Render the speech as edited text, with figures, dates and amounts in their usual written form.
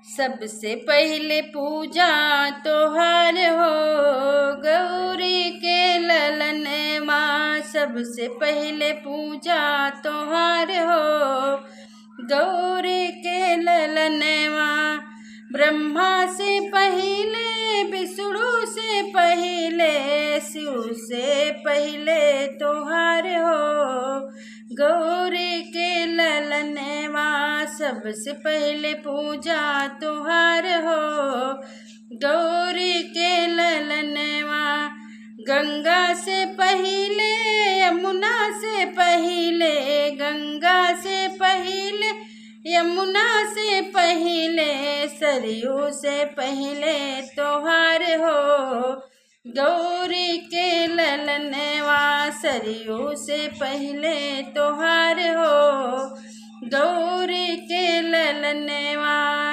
सबसे पहले पूजा तोहार हो गौरी के ललन माँ। सबसे पहले पूजा तोहार हो गौरी के ललन माँ। ब्रह्मा से पहले, विष्णु से पहले, शिव से पहले तोहार हो गौरी के ललनवा। सबसे पहले पूजा तोहार हो गौरी के ललनवा। गंगा से पहले, यमुना से पहले, गंगा से पहले, यमुना से पहले, सरयू से पहले तोहार हो गौरी के ललनवा। सरयू से पहले तोहार हो गौरी के ललनवा।